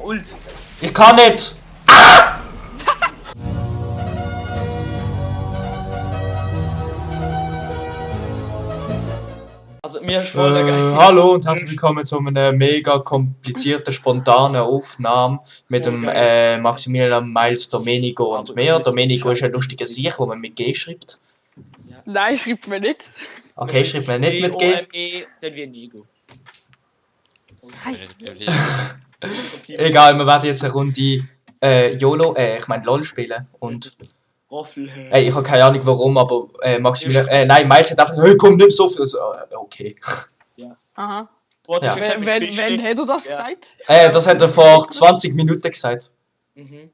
Ult. Ich kann nicht! Also mir ist voll geil. Hallo und herzlich willkommen zu einer mega komplizierten, spontanen Aufnahme mit dem Maximilian, Miles, Domenico und mir. Domenico ist ein lustiger Sieg, wo man mit G schreibt. Nein, schreibt mir nicht. Okay, schreibt man nicht mit G. O-M-E, dann wie Nigo. Egal, wir werden jetzt eine Runde ich meine LOL spielen und Roffel. ich habe keine Ahnung warum, aber Maximilian, nein, Miles hat einfach gesagt, hey, komm, nimm so viel. Also, okay. Aha. Ja. Wenn hätte er das gesagt? Das hat er vor 20 Minuten gesagt. Mhm.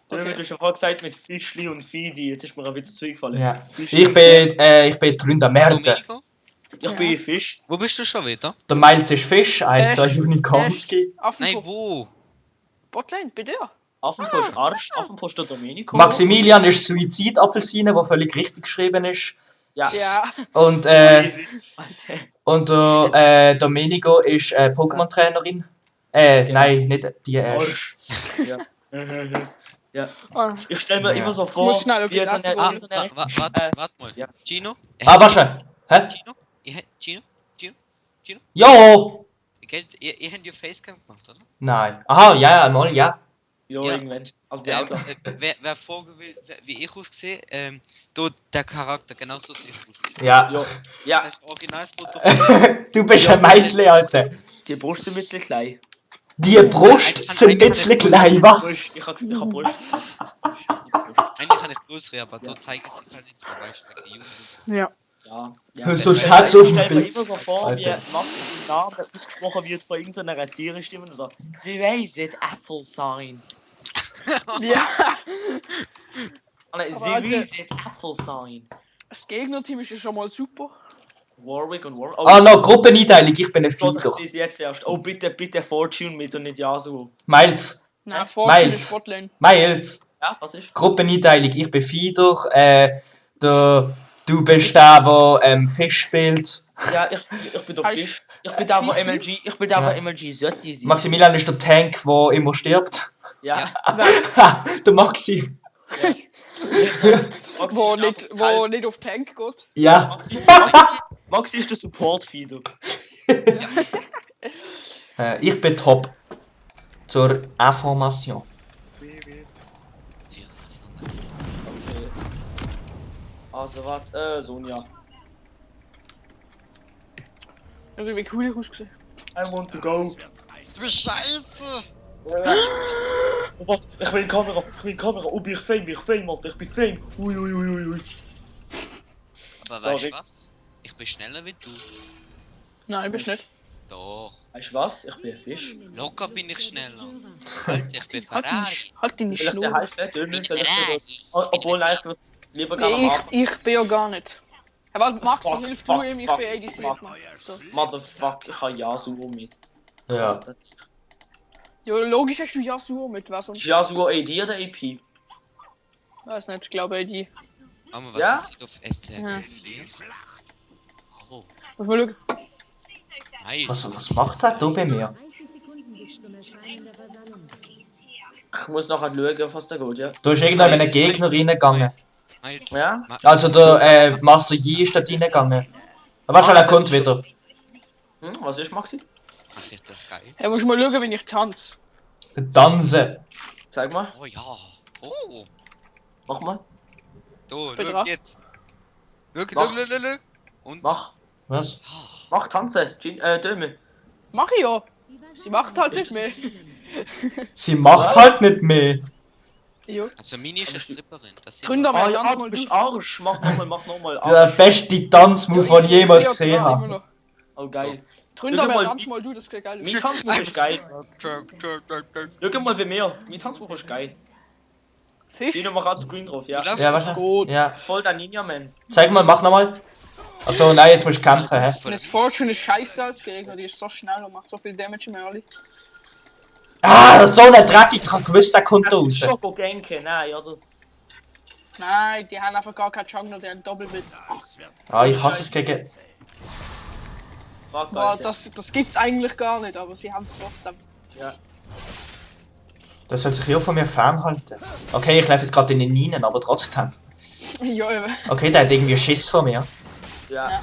Dann haben wir schon vorher gesagt mit Fischli und Fidi, jetzt ist mir ein bisschen zugefallen. Ja. Ich bin drin der Merde. Domenico? Ich bin Fisch. Wo bist du schon wieder? Der Miles ist Fisch, 1-2 Unicornski. Nein, wo? Botlane, bei dir. Affenpost Arsch, Affenpost der Domenico. Maximilian ist Suizid-Apfelsine, wo völlig richtig geschrieben ist. Ja. Ja. Und Alter. Domenico ist Pokémon-Trainerin. Nein, nicht die Arsch. Ja. Ja. Ah. Ich stelle mir Ja. immer so Ich vor, muss schnell wie etwas essen Ah, gehen. warte mal. ja. Gino? warte. Hä? Gino? Jo! Ihr habt ja Facecam gemacht, oder? Nein. Aha, ja, einmal, ja. Ja, irgendwann. Also bei Outlaw. Wer vorgewählt, wie ich aussehe, der Charakter, genau so sieht aus. Ja. Ja. Ja, Das Originalfoto. Du bist ein Mädchen, Alter. die Brust sind ein bisschen klein. Die Brust sind ein bisschen klein, was? Ich hab Brust. Eigentlich kann ich größere, aber so zeigen sie es halt nicht so, weißt du, wegen Jugend und so. Ja. Ja. Sonst hat's auf dem Ich stell mir Bild. immer so vor, wie Alter. Max's Name ausgesprochen wird von irgendeiner Siri-Stimme und so. Sie weiß it Apple sein. Ja. Sie Aber Alter- weiß it Apple sein. Das Gegnerteam ist ja schon mal super. Warwick und Warwick. Ah, noch Gruppeneinteilung, ich bin ein So, Fieder. das ist jetzt erst. Oh, bitte Fortune mit und nicht Yasuo. Miles, Nein, Fortune Miles. ist Botlane. Miles. Ja, was ist? Gruppeneinteilung, ich bin Fieder, du bist der Fisch spielt. Ja, ich bin doch Heißt- Fisch. Ich bin da, wo Fisch? MLG. Ich bin da, wo Ja. MLG sollte sein. Maximilian ist der Tank, der immer stirbt. Ja. Ha, der Maxi. Wo nicht auf Tank geht. Ja. Maxi ist der Support-Feeder. Ich bin top. Zur Information. Also, was? Sonja. Irgendwie cool ich ausgesehen. I want to go. Du bist scheiße! Oh, warte, ich will in Kamera. Oh, bin ich Fame, Alter. Ich bin Fame. Ui. Aber Sorry. weißt du was? Ich bin schneller wie du. Nein, bist nicht. Doch. Weißt du was? Ich bin ein Fisch. Locker bin ich schneller. Alter, ich bin Ferrari. Halt deine Vielleicht der Schnur. heißt nicht dünn, obwohl eigentlich würde es lieber gerne am Nee, Anfang. ich bin ja gar nicht. Ja, warte, Max, Fuck, hilf fuck, du ihm, ich fuck, bin ADC. fuck. Mann. So. Motherfuck, ich habe Yasuo mit. Ja. Das ist Ja, logisch hast du Yasuo mit, was sonst? Yasuo AD oder AP? Weiß nicht, ich glaube AD. Aber was Ja? passiert auf STR? Ja. Oh, Muss mal schauen. nice. Was macht er da bei mir? 30 Sekunden bis zum Erscheinen der Versammlung. Ich muss nachher schauen, was da geht, ja. Da ist irgendwann ein Gegner reingegangen. Miles. Ja? Also der Master Yi ist dort reingegangen. Aber schon, er kommt wieder. Was ist, Maxi? Ach, das ist geil. Ja, muss mal schauen, wenn ich tanze. Tanzen. Zeig mal, Oh ja. Oh. mach mal. Da, Bin schau dran. jetzt. Schau. Und? Mach. Was? Mach, tanzen. Döme. Mach ich ja. Sie macht halt nicht mehr. Sie macht halt nicht mehr. Jo. Also Mini ist eine Stripperin. Das sieht Gründer Ah, mal, ja, tanz du mal bist du. Arsch. Mach nochmal. Der beste Tanzmove, den ich jemals gesehen Immer habe. noch. Oh, geil. Gründer Schau mal, mal, tanz mal du, das ist geil. Mein Tanzbuch ist geil. Du Schau mal bei mir. Mein Tanzbuch ist geil. Fisch. Steh nochmal gerade Screen drauf, ja. Ja, warte. Gut. Ja. Voll der Ninja-Man. Zeig mal, mach nochmal. Achso, nein, jetzt musst du kämpfen, hä? Das Fortune ist scheiße als Gegner, die ist so schnell und macht so viel Damage im Early. Ah, so eine Dreckig, ich hab gewusst, der kommt da raus. Schoko Genke, nein, oder? Nein, die haben einfach gar keinen Jungler, die haben Doppelbit. Ah, ich hasse es gegen... Frag Boah, Alter. das gibt's eigentlich gar nicht, aber sie haben es trotzdem. Ja. Das soll sich ja von mir fernhalten. Okay, ich laufe jetzt gerade in den Minen, aber trotzdem. Ja, eben. Okay, der hat irgendwie Schiss vor mir. Ja, Ja.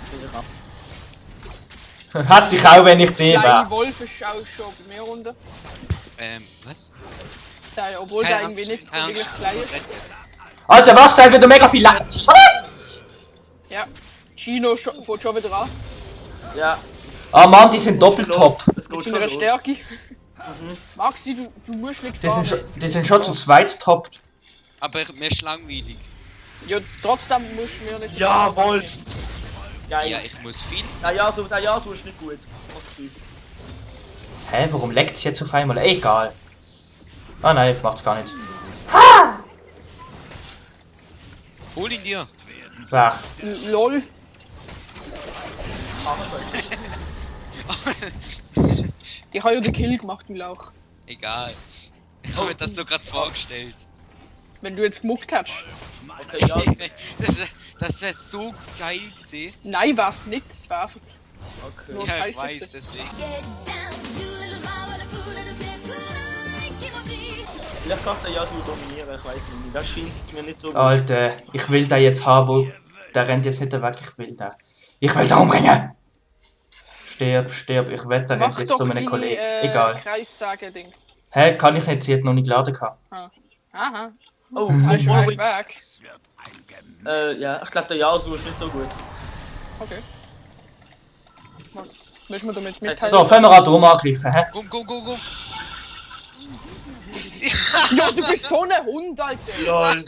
sicher. Hätte ich auch, wenn ich den Kleine wäre. Wolf ist auch schon bei mir runter. Was? Der, obwohl der irgendwie nicht so wirklich klein ist. Alter, was? Der hat wieder mega viel Ja. Chino fährt schon wieder an. Ja. Ah Mann, die sind doppelt top. Es Mit geht seiner schon los. Stärke. Maxi, du musst nicht Die fahren. die sind schon zu zweit top. Aber mir ist langweilig. Ja, trotzdem musst du mir nicht. Jawohl! Geil. Ja, ich muss viel. Der Yasuo ist nicht gut. Okay. Hä, warum leckt es jetzt auf einmal? Egal. Ah nein, ich mach's gar nicht. Hol ihn dir. Wer? LOL. Ich habe ja den Kill gemacht, du Lauch. Egal. Ich habe mir das so gerade vorgestellt. Wenn du jetzt gemuckt hättest. Okay, ja. Das wäre so geil gewesen. Nein, war's nicht, es war einfach Okay. nur Ja, ich scheiße. weiß, gewesen. deswegen. Vielleicht kann der Yasuo dominieren, ich weiß nicht. Das scheint mir nicht so gut. Alter, ich will den jetzt haben, wo... Der rennt jetzt nicht weg, ich will den. Ich will den umbringen! Stirb, stirb, ich wette, der rennt Mach jetzt doch zu meinem deine, Kollegen. Egal. Kreissage-Ding. Hä, kann ich nicht, sie hat noch nicht geladen gehabt. Aha. Oh, Hast du oh, weg? ja, ich glaube der Yasuo ist nicht so gut. Okay. Was müssen wir damit mitteilen? So, fangen wir an, Dom angreifen, hä? Go, go, go, go. Ja, du bist so ein Hund, Alter. Lol,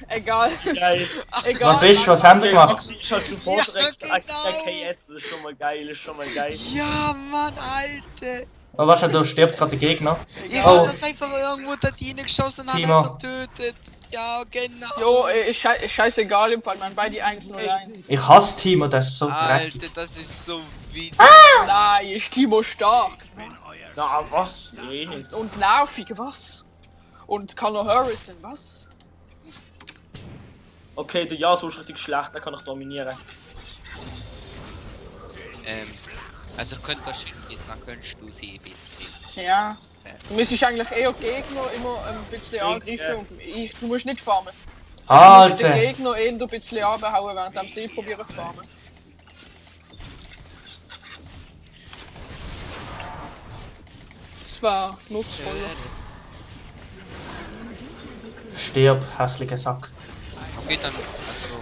Egal. geil. Egal. Was ist? Was haben die gemacht? Ich hab sofort Ja, direkt genau. KS, das ist schon mal geil, Ja, Mann, Alter. Oh, warte, da stirbt gerade der Gegner. Ich Oh. hab das einfach irgendwo da reingeschossen und Timo. einfach getötet. Ja, genau. Jo, ist scheißegal im Fall, man beide 1-0-1. Ich hasse Timo, der ist so dreckig. Alter, das ist so wie. Nein, ist Timo stark. Na, was? Nee, nicht. Und nervig, was? Und Conor Harrison, was? Okay, der Yasuo ist richtig schlecht, der kann ich dominieren. Also ich könnte das Schild jetzt, dann könntest du sie ein bisschen. Ja. Du müsstest eigentlich eher Gegner immer ein bisschen Ja. angreifen und du musst nicht farmen. Du musst den Alter! Gegner eher ein bisschen abhauen, während sie probieren zu farmen. Das war nutzvoller. Stirb, hässlicher Sack. Okay, dann. Also.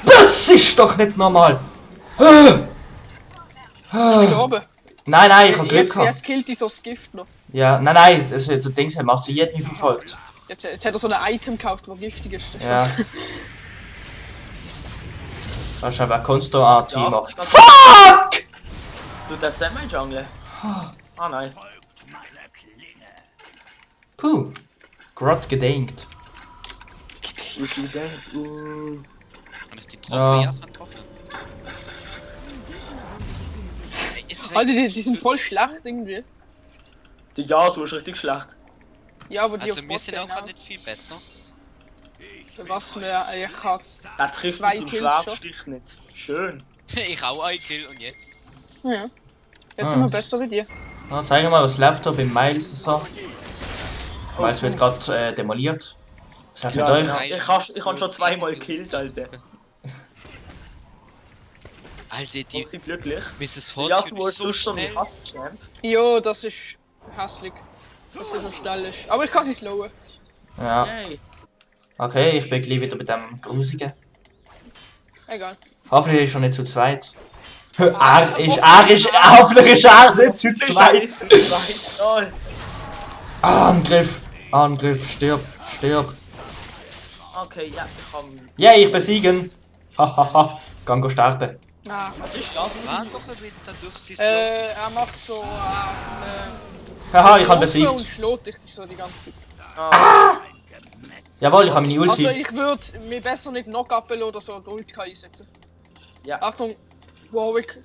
Das ist doch nicht normal! Gestorben. Nein, nein, ich hab Glück Jetzt, gehabt. jetzt killt dich so das Gift noch. Ja, nein, das, der Dings hat machst du jeden nie verfolgt. Jetzt hat er so ein Item gekauft, das giftig ist. Ja. Weißt du, wer kannst du an, Timo? Ja. Fuck! Du, der Sam im Jungle. Ah nein. Puh. Grott gedenkt. Wie viel denn? Kann ich die Ja. Trophäe erstmal getroffen? Alter, die sind voll schlecht irgendwie. Der Yasuo ist richtig schlecht. Ja, aber die Also auf wir sind auch Botlane gerade nicht viel besser. Für was mir eigentlich hat. Der trifft Zwei mit dem Kills Schwertstich nicht. Schön. Ich auch ein Kill und jetzt. Ja. Jetzt sind wir besser wie dir. Na, zeig mal, was läuft da beim Miles so. Miles wird gerade demoliert. Was läuft mit Ja, euch? genau. Ich hab schon zweimal gekillt, Alter. Alter, Ich die bin glücklich. Mrs. Der Fortune Yasuo ist ist so sonst so ein schnell. Hasschamp. Jo, das ist hässlich. Dass er so schnell ist. Aber ich kann sie slowen. Ja. Yay. Okay, ich bin gleich wieder bei dem Grusigen. Egal. Hoffentlich ist er nicht zu zweit. Hoffentlich ist er nicht zu zweit. Oh, Angriff! Angriff, stirb, stirb. okay, ja, ich hab... Yay, ich besiegen! Hahaha, gang sterben. Ah. Was ist das? War doch ein bisschen dann durch sein Er macht so Haha, ich habe und besiegt. schlägt dich so die ganze Zeit. Jawohl, ich habe meine Also Ulti. ich würde mir besser nicht Knock-Up oder so die Ult einsetzen. Ja. Achtung, Warwick.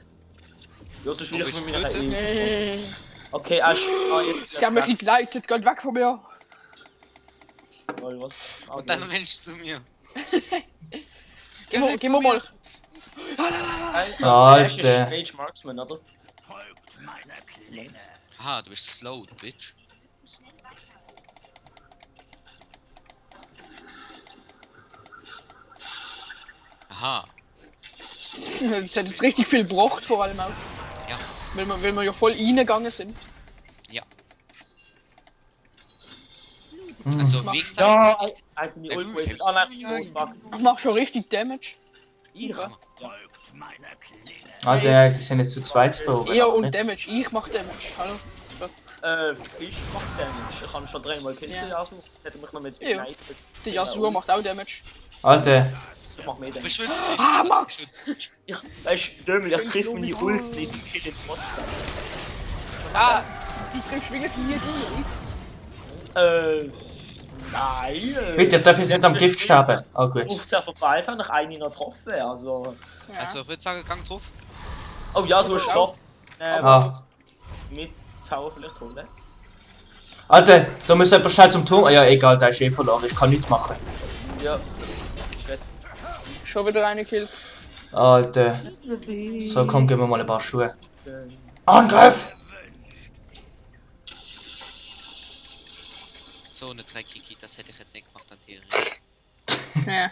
Ja, das ist wieder Oh, von ich mir. töte. Nee. Okay, Ash. Jetzt. Sie haben mich gegleitet, geht weg von mir. Oh, was? Und dann Mensch zu mir. Gib mir mal. Alter. Ash ist Mage Marksman, oder? Aha, du bist slow, Bitch. Aha. Das hat jetzt richtig viel gebracht, vor allem auch. Ja. Weil wir ja voll reingegangen sind. Also, wie gesagt, Ja, also die Ja, Ult gut, wasted. Ah nein, fuck. Ich mach schon richtig Damage. Ich? Ja. Alter, die sind jetzt zu zweit da oben. Ja, aber und nicht. Damage. Ich mach Damage. Hallo? Ich mach Damage. Ich habe schon dreimal Kills Ja. gelassen. Hätte mich noch mit Ja. Ignite. Die Yasuo macht auch Damage. Alter, Ich mach mehr Damage. beschützt dich. Ah, Max! Beschützt. Weißt du, Dömel, ich Ich krieg bin meine so Ult mit nicht. Ich krieg den Boss. Ah, die triffst wirklich nie durch. Nein. bitte, darf ich nicht am Gift sterben? Ah, gut. 15 verfeilt habe ich einen noch getroffen. Also. Ja. Also, ich würde sagen, Gang drauf. Oh ja, so ist es doch. Ah. Mit Tower vielleicht holen. Alter, da müsst ihr einfach schnell zum Turm. Ah, ja, egal, der ist eh verloren. Ich kann nichts machen. Ja. Schon wieder eine Kill. Alter. So, komm, gib mir mal ein paar Schuhe. Angriff! So eine Dreckiki, das hätte ich jetzt nicht gemacht an der Ja.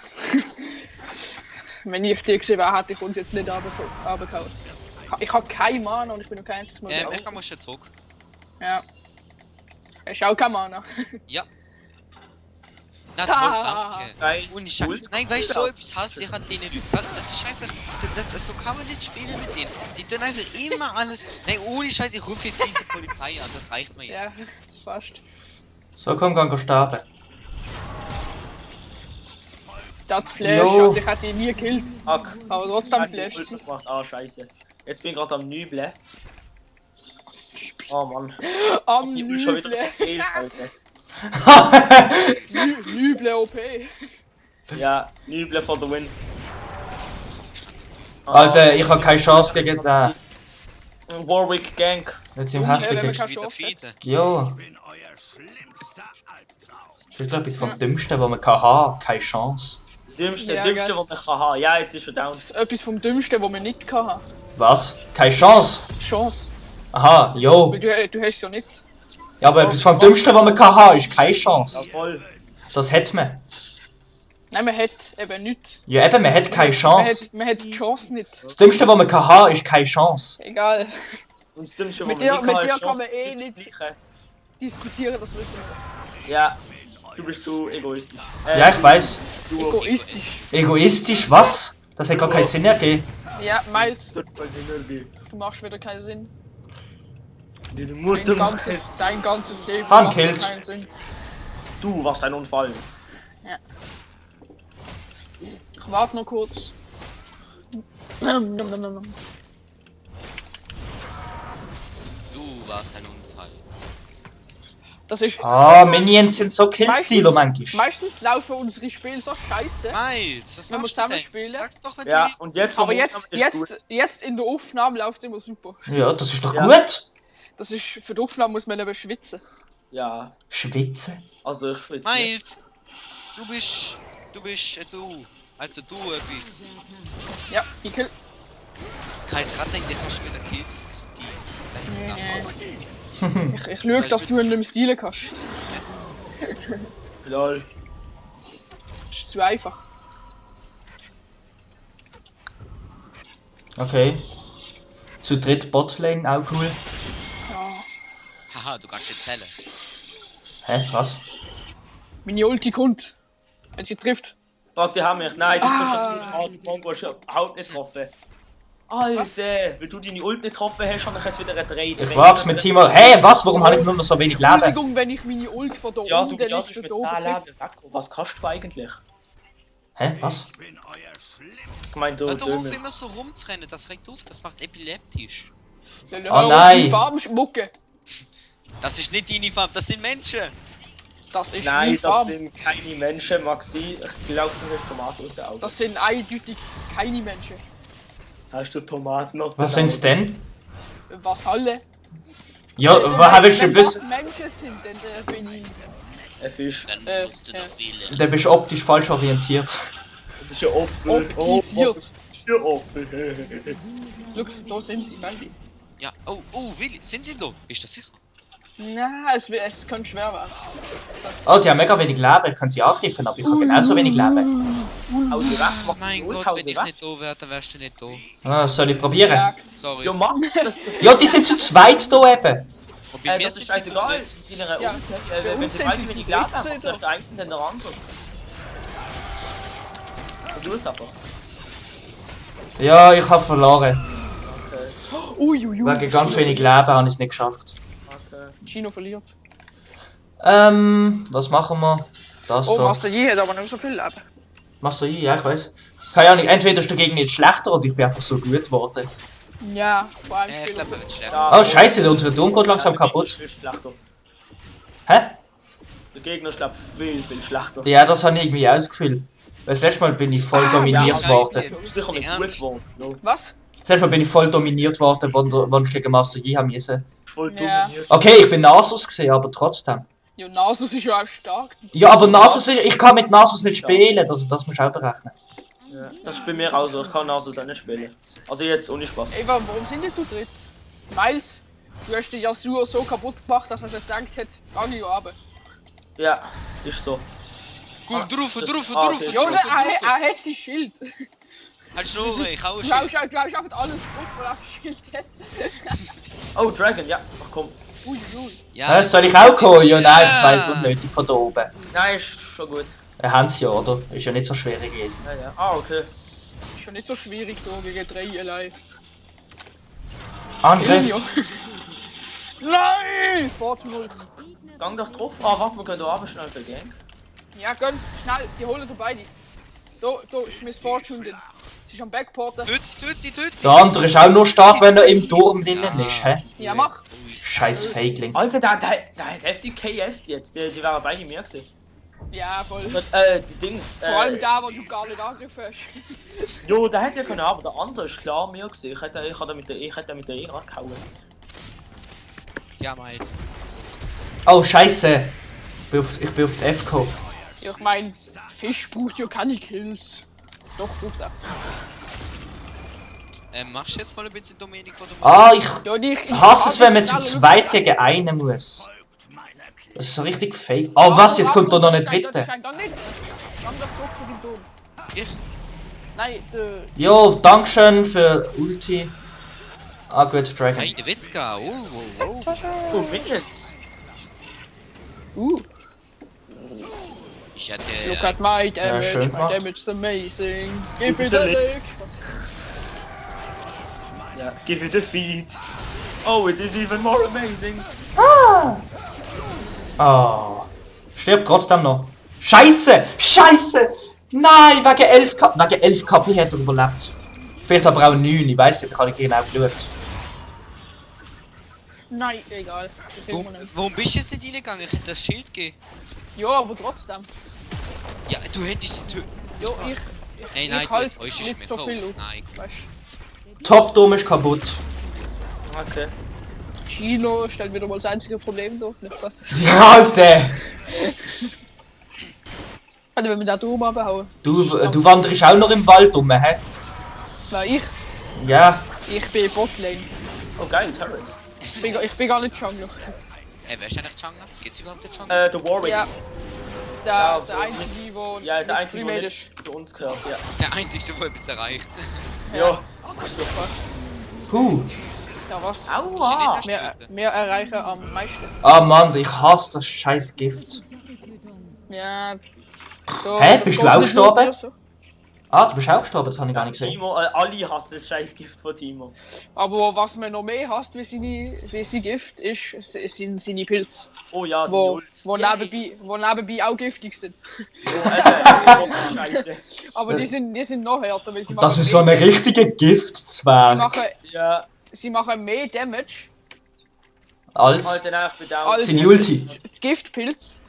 Wenn ich die gesehen wäre, hätte ich uns jetzt nicht runtergehauen. Ich habe keine Mana und ich bin noch kein einziges Mal Mecha draußen. muss jetzt zurück. Ja. Hast du auch keine Mana? Ja. Na, Ah. danke. Geil. Und ich nein, weil ich so etwas hasse ich an denen Leuten. Das ist einfach. So kann man nicht spielen mit denen. Die tun einfach immer alles. Nein, ohne Scheiß, ich rufe jetzt die Polizei an, das reicht mir Ja, jetzt. fast. So, komm, geh sterben. Das Flash, Jo. also ich hätte ihn nie gekillt. Fuck. Aber trotzdem Hat die Flash. Ult gemacht. Ah, scheiße. Jetzt bin ich gerade am Nüble. Oh Mann. Am Ich bin schon wieder Nüble. verfehlt, Alter. Nüble OP. Ja, Nüble for the win. Alter, ich hab keine Chance gegen den. Warwick Gank. Jetzt im Ja, hässlichen. wenn wir Wieder Chance Fiete. Ja. Das ist etwas vom Dümmsten, was man kann haben. Keine Chance. Dümmste, Ja, dümmste, gell. was man kann haben. Ja, jetzt ist er down. Das ist etwas vom Dümmsten, was wir nicht hatten. Was? Keine Chance? Chance. Aha, jo. Weil du hast es ja nicht. Ja, aber etwas vom Dümmsten, was man kann haben, ist keine Chance. Jawohl. Das hat man. Nein, man hat eben nichts. Ja, eben, man hat keine Chance. Man hat die Chance nicht. Das Dümmste, was man kann haben, ist keine Chance. Egal. Und das Dümmste, Mit was dir- man mit nicht dir kann, kann man ist eh Chance, nicht- das Gleiche. Diskutieren, das wissen wir. Ja, du bist zu egoistisch. Ja, ich weiß. Du Egoistisch. Egoistisch, was? Das hat gar keinen Sinn ergeben. Ja, Miles, Das tut mir nicht weh. du machst wieder keinen Sinn. Du musst Dein ganzes Leben Han macht killt. keinen Sinn. Du warst ein Unfall. Ich warte noch kurz. Du warst ein Unfall. Das ist. Ah, Minions sind so Killstealer manchmal. Meistens laufen unsere Spiele so scheiße. Miles, was Wenn wir machst du zusammen denn? spielen. Sag's doch, wenn Ja, du und jetzt... Aber vom jetzt in der Aufnahme läuft immer super. Ja, das ist doch Ja. gut. Das ist, für die Aufnahme muss man eben schwitzen. Ja, Schwitzen. also ich schwitze nicht. Miles, du. Also du etwas. Ja, ich kill. Ich heißt gerade denkt, ich hast wieder Kills Ich schau, dass du in dem Stil kannst. Lol. Das ist zu einfach. Okay. Zu dritt Botlane, auch cool. Ja. Haha, du kannst jetzt zählen. Hä, was? Meine Ulti kommt. Wenn sie trifft. Fuck, die haben mich. Nein, das Ah. ist schon Mongo ist überhaupt nicht getroffen. Alter, weil du deine Ult nicht getroffen hast, habe ich jetzt wieder eine 3. Ich wag's mit Timo. Hä, was? Warum habe ich nur noch so wenig Leben? Entschuldigung, wenn ich meine Ult von da Ja, so unten wie das nicht ist von mit da oben 10 treffe. Leben weg. Was kannst du eigentlich? Hä, was? Ich meine, du Hör doch auf, Dömel. immer so rumzurennen, das regt auf, das macht epileptisch. Ja, Oh hör auf, nein. die Farben schmucken. Das ist nicht deine Farbe, das sind Menschen. Das ist Nein, meine das Farbe. sind keine Menschen, Maxi. Ich glaube, du hast Tomaten aus den Augen. Das sind eindeutig keine Menschen. Hast du Tomaten noch? Was sind's denn? Was alle? Ja, wo habe ich schon Wenn das bis. Menschen sind, dann bin ich. Ein Fisch. Dann musst du ja. noch wählen. Der bist optisch falsch orientiert. Das ist ja Opfer. Optisiert. Das ist ja Opfer. Look, da sind sie beide. Ja, oh, Willi, sind sie da? Bist du sicher? Na, es könnte schwer werden. Oh, die haben mega wenig Leben. Ich kann sie angreifen, aber ich habe genauso wenig Leben. Hau sie weg, mach Mein die Gott, Ult, wenn ich nicht da wäre, dann wärst du nicht da. Ah, soll ich probieren? Ja, Sorry. Ja, mach das. Ja, die sind zu zweit da eben. Und bei mir Das sind ist sie zu scheißegal. dritt. In einer Ja, Ult, bei wenn uns sie sind weiß, sie wie zu die dritt, Leben haben, seht dann der eine dann der andere. Du es aber. Ja, ich habe verloren. uiuiui. Wegen ganz wenig Leben habe ich es nicht geschafft. Okay. Chino verliert. Was machen wir? Das Oh, da. Master Yi hat aber nicht so viel Leben. Machst du ja, ich weiß. Keine Ahnung, entweder ist der Gegner jetzt schlechter oder ich bin einfach so gut geworden. Ja, vor allem Ich glaube, er wird schlecht. Oh scheiße, unser Turm geht langsam kaputt. Viel schlechter. Hä? Der Gegner ist glaub viel schlechter. Ja, das habe ich irgendwie auch das Gefühl. Weil das letzte Mal bin ich voll dominiert ja, worden. scheiße. Das ist sicher nicht gut geworden. No. Was? Das letzte Mal bin ich voll dominiert worden, wo ich gegen Master Yi haben müssen. Voll Ja. dominiert. Okay, ich bin Nasus gesehen, aber trotzdem. Ja, Nasus ist ja auch stark. Ja, aber Nasus ist, ich kann mit Nasus nicht spielen, das musst du auch berechnen. Ja. Das ist bei mir auch so, ich kann also nicht spielen. Also jetzt ohne Spaß. Ey, warum sind die zu dritt? Miles, du hast die Yasuo so kaputt gemacht, dass er sich gedacht hat, gang ich runter. Ja, ist so. Komm, drauf. okay. Ja, er hat sein Schild. Halt Schnurre, ich hau Du schon. glaubst einfach alles drauf, weil er sein Schild hat. Oh, Dragon, ja. Ach komm. Uiuiui. Ja, Soll ich auch kommen? Ja, nein, das war jetzt unnötig von da oben. Nein, ist schon gut. Haben sie ja, oder? Ist ja nicht so schwierig gewesen. Ja, ja. Ah, okay. Ist schon nicht so schwierig da gegen 3 allein. Angriff! Ja. Nein! Fortune. Gang doch drauf. Ah, warte, wir können da aber schnell vergehen. Ja, gönn, schnell, die holen du beide. Da ist Miss Fortune drin. Sie ist am Backporten. töt sie. Der andere ist auch nur stark, wenn er im Turm drinnen ist, hä? Ja, mach. Scheiß Feigling. Alter, da hat heftig KS jetzt. Die waren beide mir gesehen. Ja, voll. Und, die Dings. Vor allem da, wo du gar nicht angegriffen hast. Jo, der hätte ja können, aber der andere ist klar mir gesehen. Ich hätte mit der E gehauen. Ja, Miles. Oh, scheiße! Ich bin auf die FK. Ja, ich mein, Fisch braucht ja keine Kills. Doch, braucht er. Machst du jetzt mal ein bisschen Dominik oder Ah, ich Ja, ich hasse es, wenn man zu zweit gegen einen muss. Das ist so richtig fake. Oh, was? Jetzt kommt da noch eine dritte. Dann nicht. Dann doch zurück zu dem Turm. Ich? Nein, Jo, Dankeschön für Ulti. Ah, gut, Dragon. Hey, der Witzka. Oh. Oh, Minions. Ich hatte. Look at my damage, schön my gemacht. damage is amazing. Give it a lick. Ja, give it a feed. Oh, it is even more amazing. Oh. Stirbt trotzdem noch. Scheiße! Scheiße! Nein, wegen 11 KP hat er überlebt. Vielleicht aber auch 9, ich weiß nicht, ich habe nicht genau geschaut. Nein, egal. Ich will nicht. Warum bist du jetzt nicht reingegangen? Ich hätte das Schild gegeben. Ja, aber trotzdem. Ja, du hättest sie töten. Ja, Hey, nein, ich du halt enttäuschst nicht mich. so viel Oh, auf. nein. Weißt Top-Dom ist kaputt. Okay. du, Chino stellt wieder mal das einzige Problem dar. Nicht was. Die Alte! Also, wenn wir da Turm abhauen. Du wanderst auch noch im Wald rum, hä? Nein, Ja. ich bin Botlane. Oh, geil, Turret. Ich bin gar nicht Jungler. Ey, wer ist eigentlich Jungler? Geht's überhaupt den Jungler? Der Warwick. Ja. Ja, Der einzige, wo Ja, der mit einzige, der Premade nicht zu uns gehört, ja. Der einzige, wo etwas erreicht. Ja. Ja, was? Aua! Mehr erreichen am meisten. Ah Mann, ich hasse das scheiß Gift. Ja. So, Hä, das bist geht du auch nicht nur gestorben? dir so. Ah, du bist auch gestorben, das habe ich gar nicht gesehen. Timo, alle hassen das scheiß Gift von Timo. Aber was man noch mehr hasst wie sein Gift, sind seine Pilze. Oh ja, Wo Yay. nebenbei auch giftig sind. Oh, Scheiße. Aber die sind noch härter, weil sie Das ist so ein mehr- richtiger sie Giftzwerg. machen, Ja, sie machen mehr Damage Als halt den einfach bedauert. als seine Ulti. die Giftpilz.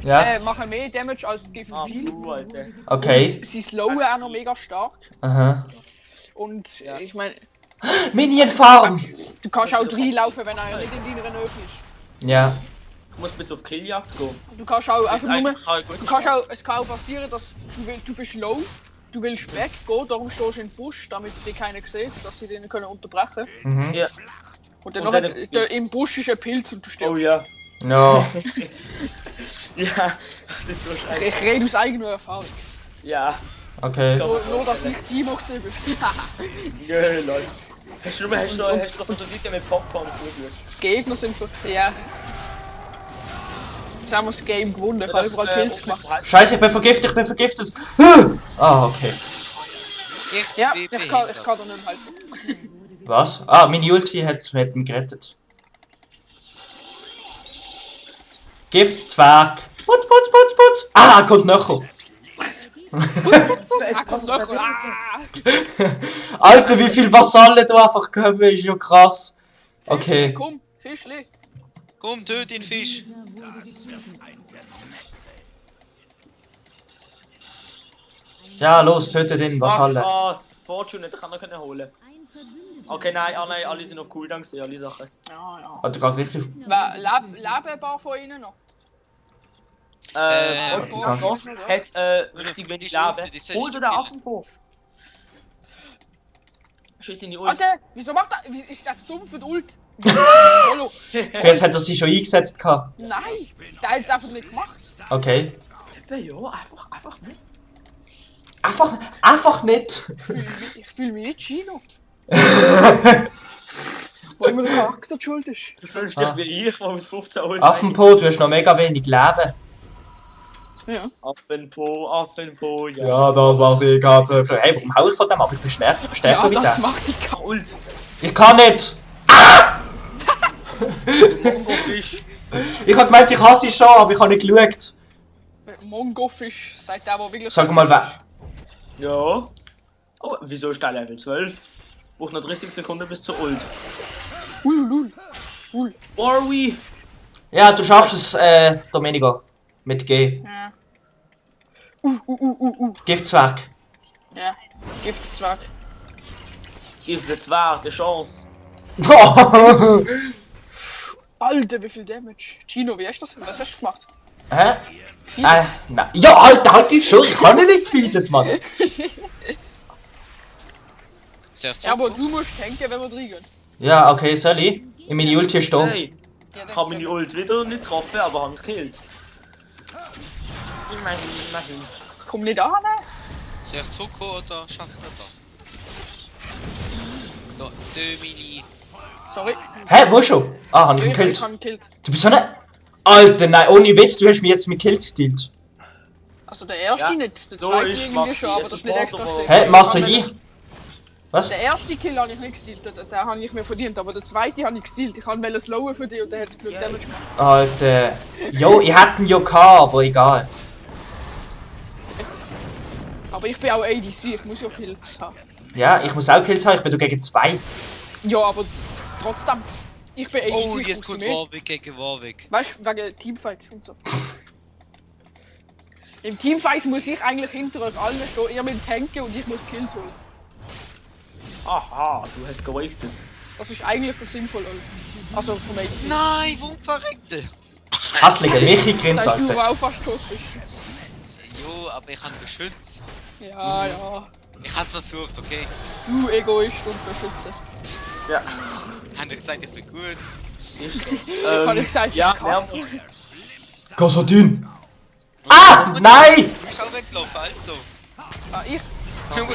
Ja, Machen mehr Damage als die Ah, Giftpilz. Alter. okay. Sie slowen auch noch mega stark. Aha. Und Ja. ich meine, Minion Farm! du kannst auch reinlaufen, wenn er nicht in deiner Nähe ist. Ja. Ich muss bitte auf Killjagd gehen. Du kannst auch einfach nur. eigentlich halt gut. Du kannst auch, es kann auch passieren, dass du bist low, du willst weggehen, darum stehst du in den Busch, damit die keiner sieht, dass sie den können unterbrechen. Mhm. Ja. Und dann Und noch dann- im Busch ist ein Pilz und du stirbst. Oh ja. Ja. Ja, das ist so scheiße. Ich rede aus eigener Erfahrung. Ja. Okay. Nur dass ich Timo gesehen bin. Nö, Leute. Hast du noch so Seite mit Popcorn zugeschaut? Die Gegner sind für. Ja. Jetzt haben wir das Game gewonnen. Ich habe überall Pilz gemacht. Scheiße, ich bin vergiftet. Ah, okay. Ja, bin ich kann behindert. da nicht helfen. Was? Ah, meine Ulti hat mich gerettet. Giftzwerg. Putz. Ah, kommt nachher. Ah, komm doch. Ah! Alter, wie viel Vasallen du einfach gehabt ist schon krass. Okay. Komm, Fischli. Komm, töt den Fisch. Ja, los, töte den Vasallen. Ah, Fortune, ich kann noch holen. Ein Verbündeter. Okay, nein, alle sind auf Cooldown gewesen, alle Sachen. Ja. Hat er gerade richtig. Leben ein paar von ihnen noch? Fortune kannst- noch, hat richtig wenig Die Schufte, Leben. die sollst Hol du dir den killen. Affen vor. Schieß in die Ult. Alter, wieso macht er. Wie ist das dumm für die Ult? Hallo. Vielleicht hat er sie schon eingesetzt gehabt. Nein, der hat es einfach nicht gemacht. Okay. Ja, einfach nicht. Einfach nicht. Ich fühl mich nicht Chino. Wo immer der Charakter die schuld ist. Du fühlst dich wie ich, der mit 15 Ult. Affenpo, du hast noch mega wenig Leben. Ja. Affenpo, ja. Ja, das war ich gerade. Hey, warum hau ich von dem ab? Ich bin stärker Ja, wie das der. macht die Karte. Ult. Ich kann nicht. Fisch. Ich hab gemeint, ich hasse ihn schon, aber ich habe nicht geschaut. Mongofisch, seit der, wo wirklich. Sag mal, wer. Ja. Oh, wieso ist der Level 12? Braucht noch 30 Sekunden bis zur Ult. Ul. Warwi! Ja, du schaffst es, Domenico. Mit G. Ja. Giftzwerg. Ja. Giftzwerg. Gib der Zwerg eine Chance. Alter, wie viel Damage. Chino, wie hast du das? Was hast du gemacht? Hä? Gefeedet? Nein. Ja, Alter, halt dich schon. Ich kann ihn nicht gefeedet, Mann. Sehr Ja, aber du musst tanken, wenn wir reingehen. Ja, okay, soll ich? In meine Ulti ist da. Hey, Ja, ich habe meine Ult wieder nicht getroffen, aber habe gekillt. Immerhin. Ich komm nicht an. Sehr Zucker oder schafft er das? Da, Domini. Sorry. Hä, wo schon? Ah, hab ich ihn Ich gekillt. habe gekillt. Du bist so ne. Alter, nein, ohne Witz, du hast mich jetzt mit Kills gestealt. Also der erste Ja, nicht, der so zweite ist irgendwie Maxi, schon, aber es das ist ist nicht extra Porto- gesehen. Hä, Master Yi? Was? Der erste Kill habe ich nicht gestealt, den habe ich mir verdient, aber der zweite habe ich gestealt. Ich wollte slowen für dich und der hat genug Ja. Damage gemacht. Alter. Jo, ich hätte ihn ja gehabt, aber egal. Aber ich bin auch ADC, ich muss ja Kills haben. Ja, ich muss auch Kills haben, ich bin da gegen 2. Ja, aber trotzdem, ich bin ADC, Oh, ich jetzt muss kommt mehr. Warwick gegen Warwick. Weißt du, wegen Teamfight und so. Im Teamfight muss ich eigentlich hinter euch allen stehen, ihr müsst tanken und ich muss Kills holen. Aha, du hast gewastet. Das ist eigentlich der Sinnvolle. Also vom ADC. Nein, warum verreckt er? Hässliche Michi grinnt, Das heißt, du Alter. auch fast tot bist. Jo, aber ich habe beschützt. Ja. Ich habe versucht, okay. Du Egoist und Beschützer. Ja. Haben gesagt, ich bin gut. Hab ich gesagt, ja, ich hasse. ja. Kassadin! Ah! Nein! Du bist auch weggelaufen, also. Ah, ich.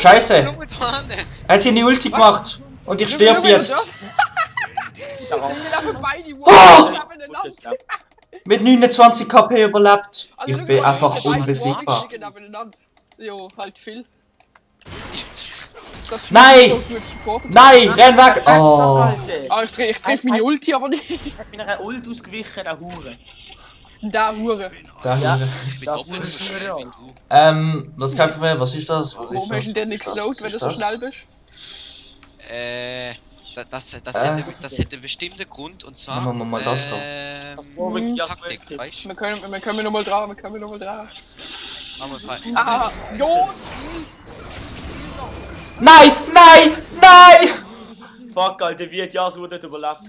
Scheiße. Schau mal da hin. Er hat seine Ulti gemacht. Und ich sterbe jetzt. Ich bin einfach beide Oh! nebeneinander. Mit 29 KP überlebt. Also, Ich schau bin mal, einfach die beiden unbesiegbar. Warwick liegen nebeneinander. Jo, halt viel. Das ist Nein! so gut supportet. Nein, renn weg! Oh. Alter. Ah, ich treff meine Ulti aber nicht. Ich hab meiner Ult ausgewichen, der Hure. Da Hure. Da Ja. hier. Ich bin Das doppelt ist so schnell wie real. du. Was kaufen wir? Was ist das? Was ist Warum das? hast du denn Was nichts ist das? laut, Was wenn ist du so das? schnell bist? Das hätte einen bestimmten Grund und zwar. Machen wir mal das da. Das Warwick, ja, Taktik, Taktik. weißt du? Wir können nochmal dran, Machen wir Ah, Jos! Nein! Nein! Nein! Fuck, Alter, wie hat Yasuo nicht überlebt?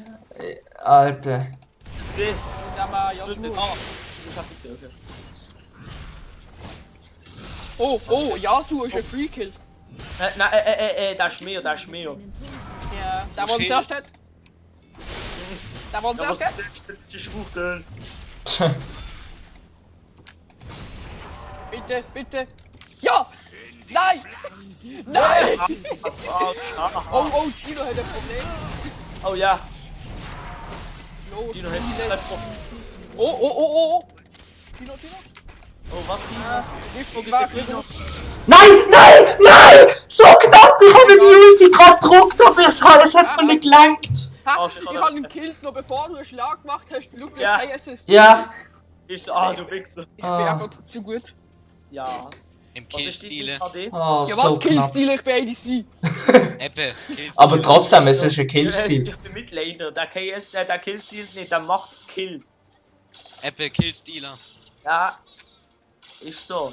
Alter. Nee, Da war das ist Yasuo. nicht. Ah, ich hab nicht gesehen, okay. Oh, Yasuo ist ein Free-Kill. Nein, das ist mehr, das ist mehr. Ja, da wo Okay. zuerst hat. Da waren Ja, was Sachen. ist Schwuchteln? Bitte, bitte. Ja! Nein! Nein! Oh, oh, Chino hat ein Problem. Oh ja, Los, Tino hat Miles. ein Problem. Oh, oh, oh, oh. Chino. Oh, was Tino? Gift war Chino. Nein, nein, nein! So knapp, ich habe die Ulti gerade gedruckt, aber es hat mir nicht gelangt. Ha, Oh, ich hab ihn gekillt, noch bevor du einen Schlag gemacht hast. Schau, du Ja. hast kein Assist. Ja. Ich so, ah, du Wichser. Ich bin Ah. einfach zu gut. Ja. Im Was ist die Killstile. HD? Oh, Ja, so was knapp. Killstil? Ich bin ADC. Ebbe, Killstile. Aber trotzdem, es ist ein Killstil. Ich bin Midlaner. Der KS, der Killstil nicht, der macht Kills. Ebbe, Killstealer. Ja. Ist so.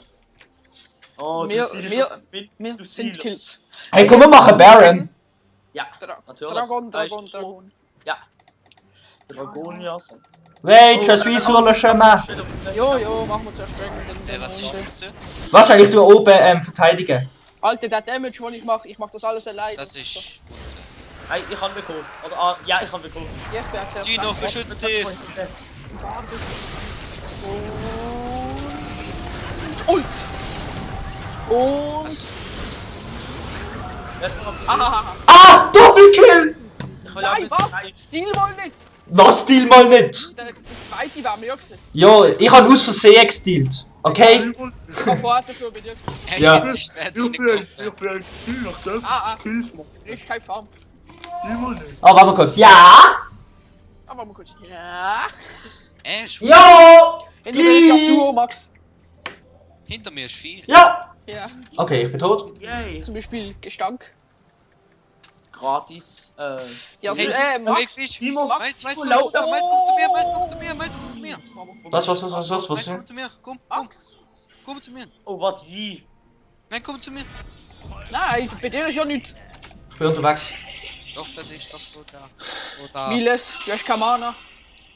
Oh, Wir- du siehst wir- das mit, Wir du sind siehst- Kills. Hey, komm, wir machen Baron. Ja, natürlich. Dragon, Da ist Dragon, so- Dragon. Ja. Dragon, ja. Wait, je suis sur le chemin. Jo, machen wir zuerst Dragon. Was ist Runde. bitte? Wahrscheinlich du oben verteidigen. Alter, der Damage, den ich mach das alles allein. Das ist. Hey, ich kann bekommen. Oder, ah, ja, ich kann bekommen. Ja, ich bin auch sehr Gino, beschützt dich! Und. Und. Ahaha. Ah, Doppelkill! Nein, was? Stil wohl nicht. Was, Stil mal nicht. Der zweite war mir gewesen. Jo, ich habe aus Versehen gestilt. Okay? Ich war vorher dafür bei dir gewesen. Er Ja. steht sich schwer Ich zu bin ein den Ziel, das Ah, Kills machen. ich kein Farm. Immer nicht. Oh, warte mal kurz. Ja! Aber mal kurz. Ja. Jo! Hinter mir ist Yasuo, Max. Hinter mir ist viel. Ja! Ja. Okay, ich bin tot. Yay. Zum Beispiel Gestank. Gratis. Ja, Hey, Max. Beweg dich! Timo, Miles, Timo, komm lauf zu mir, da. Miles, komm zu mir, Miles, komm zu mir, Miles, komm zu mir! Was? Miles, komm zu mir, komm, Max. komm zu mir! Oh, was, wie? Nein, komm zu mir! Nein, bei dir ist ja nichts. Ich bin unterwegs. Doch, das ist doch wo da. Wo da. Miles, du hast keine Mana.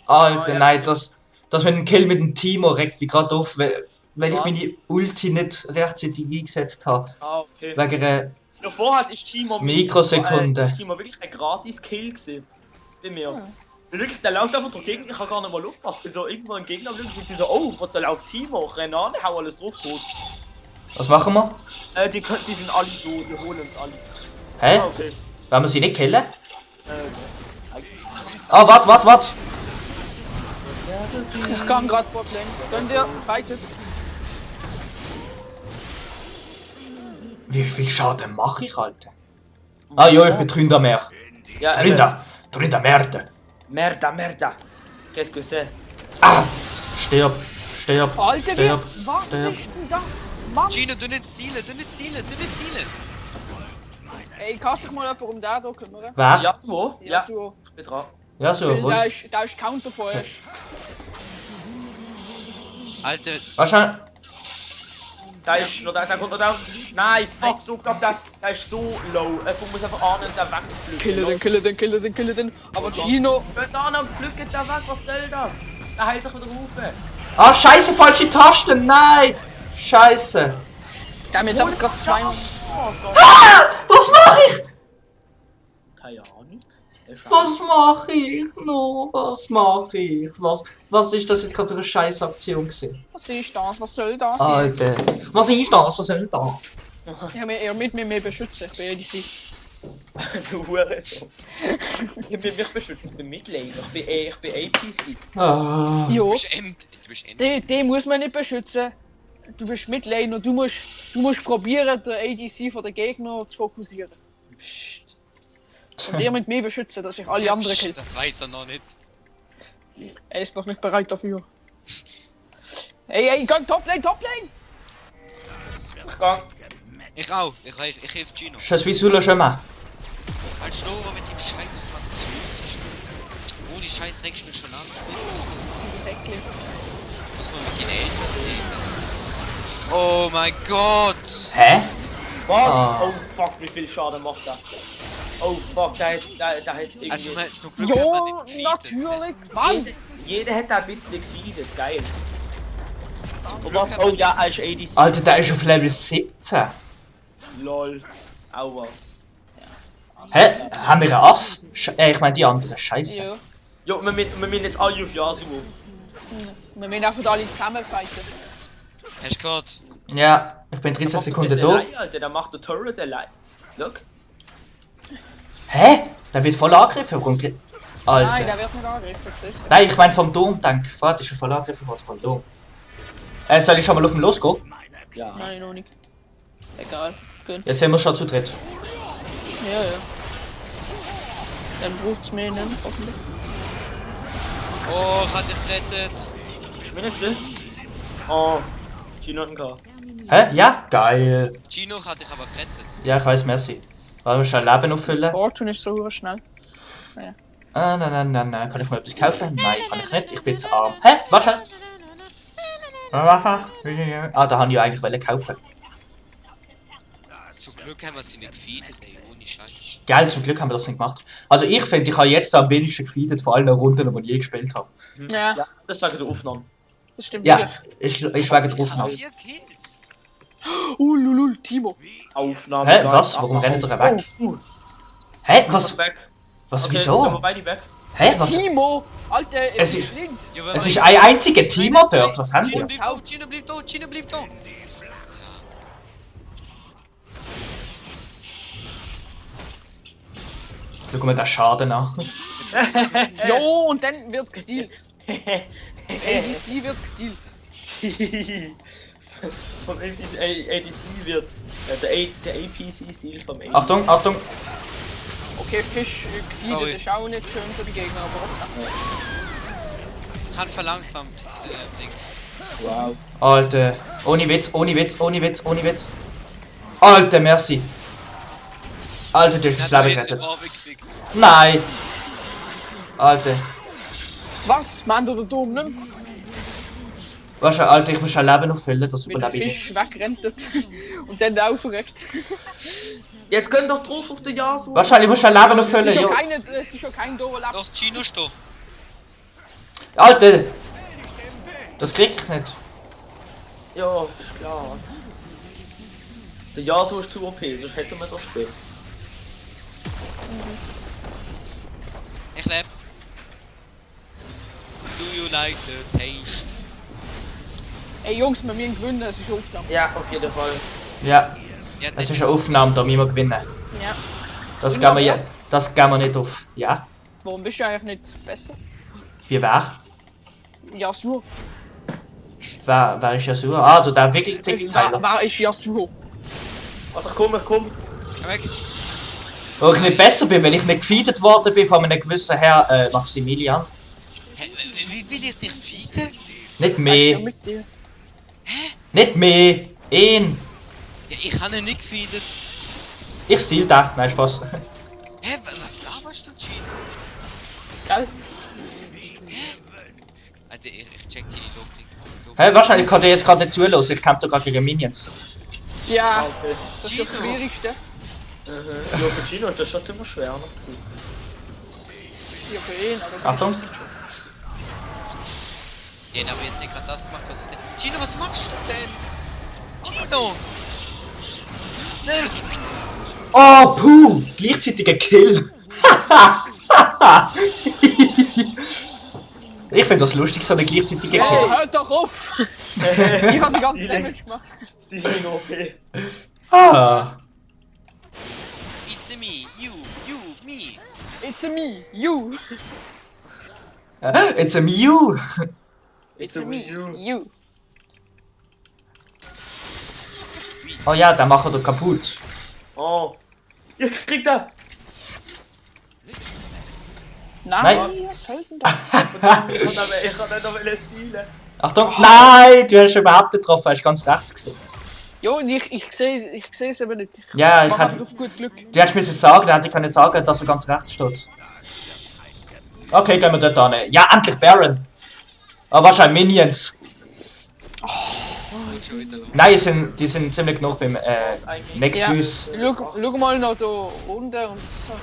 Alter, Oh, ja. nein, das mit dem Kill mit dem Timo regt mich gerade auf, weil ich Was? meine Ulti nicht rechtzeitig eingesetzt habe. Ah, okay. Wegen einer Davor hat ist Timo Mikrosekunde. ist Timo wirklich ein Gratis-Kill gesehen. Bei mir. Weil wirklich, der läuft einfach durch die Gegend, ich habe gar nicht mal aufgepasst. Ich bin so irgendwo ein Gegner und ich so, oh, was, da läuft Timo, ich renne an, hau alles drauf, tot. Was machen wir? Die sind alle so, die holen uns alle. Hä? Ah, okay. Wollen wir sie nicht killen? Äh, Ah, wart. Ich kann gerade Botlane. Könnt ihr fighten? Wie viel Schaden mache ich, Alter? Ah jo, ich bin Tründer mehr. ja, Tründer Merde. Merda. Qu'est-ce que c'est? Ah! Stirb. Alter, Stirb. was Stirb. ist denn das? Mann! Gino, du nicht Ziele, du nicht Ziele, du nicht Ziele! Ey, kannst du dich mal jemand um den hier kümmern? Wer? Ja, wo? Ja, Yasuo. ich bin dran. Ja, so. Weil Wo da ist... ist Counter von euch. Alter, Wahrscheinlich... Da ist noch der kommt noch da. Nein, fuck, so knapp, der ist so low. Ich muss einfach ahnen, der wegfliegen. Kille den. Aber Gino. Geht an und pflückt der weg, was soll das? Der heilt sich wieder rufen. Ah, scheiße, falsche Taste. Nein! Scheiße. Der hat mir jetzt einfach gerade zweimal. Ah! Was mache ich? Keine Ahnung. Was mache ich noch? Was mache ich? Was ist das jetzt gerade für eine Scheißaktion gewesen? Was ist das? Was soll das? Alter. Was ist das? Was soll das? Ich habe eher mit mir beschützen. Ich bin ADC. Du Hurensohn. Ich bin mich beschützt, ich bin Midlaner. Ich bin APC. Ah. Jo. du bist End. Den muss man nicht beschützen. Du bist Midlaner. Du musst probieren, den ADC von den Gegner zu fokussieren. Und ihr mit mir beschützen, dass ich alle anderen kill. Das weiß er noch nicht. Er ist noch nicht bereit dafür. Ey, gang Toplane! Ich gang. Ich auch, ich helfe Gino. Je suis sur le chemin. Halt Storer mit dem scheiß Französisch. Oh, die scheiß regst mich schon an. Säckli. Muss man mit den Eltern reden. Oh mein Gott! Hä? Was? Ah. Oh fuck, wie viel Schaden macht der? Oh fuck, der hat irgendwie... Also zum Glück hat man Jo, nicht gefeedet. natürlich! Mann! Jeder hat ein bisschen gefeedet, geil. Zum Und Glück was? hat Oh man ja, er ist ADC. Alter, der ist auf Level 17. Lol. Aua. Hä? Haben wir einen Ass? Ich meine die anderen. Scheiße. Ja. Ja, wir müssen jetzt alle auf Yasuo. Wir müssen einfach alle zusammen fighten. Hast du gehört? Ja, ich bin 13 Sekunden da. Alter, der macht den Turret allein. Look. Hä? Der wird voll angegriffen. Warum Nein, Alter. der wird nicht angegriffen, siehst du. Nein, ich meine vom Dom, danke. Vater ist schon voll angegriffen worden vom Dom. Soll ich schon mal auf den losgehen? Ja. Nein, noch nicht. Egal, gönn. Jetzt sind wir schon zu dritt. Ja, ja. Dann braucht's mehr nicht, hoffentlich. Oh, ich hab dich gerettet. Ich bin nicht drin. Oh, Gino hat einen K. Hä? Ja? Geil. Gino hat dich aber gerettet. Ja, ich weiß, merci. Wollen wir schon Leben Das auffüllen? Fortune ist so schnell. Nein. Kann ich mal etwas kaufen? Nein, kann ich nicht. Ich bin zu arm. Hä? Warte. Ah, da habe ich ja eigentlich wollen kaufen. Zum Glück haben wir sie nicht gefeedet, ey, ohne Scheiß. Geil, zum Glück haben wir das nicht gemacht. Also ich finde, ich habe jetzt am wenigsten gefeedet von allen Runden, die ich je gespielt habe. Ja, Ja, das war der Aufnahme. das stimmt Ja, wirklich. ich wegen drauf Ich noch. hab 4 Kills. Lulul, Timo. Aufnahme. Hä? Was? Warum rennt ihr weg? Hä? Was? Weg. Was? Okay, Wieso? sind wir beide weg. Hä? Was? Timo! Alter, Es es ist- blind. Ja, wenn Es wir- ist ein einziger Teamer dort. Was haben Gino wir? bleibt da, Gino bleibt da, Gino bleibt da. Schau mal den Schaden an. Jo, und dann wird gestealt. ADC wird gestealt. Vom ADC wird. Der APC-Stil vom ADC. Achtung, Achtung. Okay, Fisch Sorry. gefeedet ist auch nicht schön für die Gegner, aber trotzdem. Hat verlangsamt, Dings. Wow. Alter. Ohne Witz, ohne Witz, ohne Witz, ohne Witz. Alter, merci. Alter, du hast mein Leben gerettet. Nein. Alter. Was? Mann oder dumm, ne? Weißt du, Alter, ich muss schon Leben auffüllen, das Wie der überlebe ich Fisch nicht. wegrennt und dann aufregt. Jetzt gönn doch drauf auf den Yasuo. Wahrscheinlich muss ich schon Leben Es ist auffüllen, ja jo. keine, es ist ja kein Doorlab. Doch, Gino ist da. Alter. Das krieg ich nicht. Ja, ist klar. Der Yasuo ist zu OP, sonst hätten wir das Spiel. Ich lebe. Do you like the taste? Ey Jungs, wir müssen gewinnen, es ist Aufnahme. Ja, auf jeden Fall. Ja, Ja, es ist eine Aufnahme, da müssen wir gewinnen. Ja. Das gehen wir, das gehen wir nicht auf. Ja? Warum bist du eigentlich nicht besser? Wie wer? Yasuo. Wer ist Yasuo? Ah, du der Wickeltick-Teiler. Wer ist Yasuo? Warte, ich komm. Geh weg. Wo ich nicht besser bin, weil ich nicht gefeedet worden bin von einem gewissen Herr Maximilian. Hä, wie will ich dich feeden? Nicht Ja, mehr. mit dir. Nicht mehr. Ihn. Ja, ich habe ihn nicht gefeedet. Ich steal da. Nein, Spaß. Hä, was laberst du, Gino? Geil. Alter, ich check die Logik. Hä, wahrscheinlich kann der jetzt gerade nicht zulassen. Ich kämpfe da gerade gegen Minions. Ja, Okay. das ist das Schwierigste. Ja, für Gino ist das schon immer schwer. Das ist gut. Ja, für ihn, aber das Achtung. ist schon. Ja, aber jetzt nicht gerade das gemacht, was ich denke. Gino, was machst du denn? Gino! Nein! Oh, puh. Gleichzeitiger Kill. Ich finde das lustig, so eine gleichzeitige Oh, Kill. hört doch auf! Ich hab die ganze Die Damage gemacht. Stil in OP. Ah. It's me, you, me. It's a me, you. It's a Mew. It's a me, you. Oh ja, der macht er kaputt. Oh. Ja, kriegt er! Nein, was soll denn das? Ich kann nicht noch stilen. Achtung. Nein, du hast ihn überhaupt nicht getroffen. Hast ganz rechts gesehen. Jo, ich sehe es eben nicht. Ja, ich mach hätte... einfach auf gut Glück. Du hättest mir sagen, dann hätte ich können sagen, dass er ganz rechts steht. Okay, gehen wir dort hin. Ja, endlich Baron. Aber wahrscheinlich Minions. Nein, die sind ziemlich genug beim Nexus. Schau mal noch da unten und so.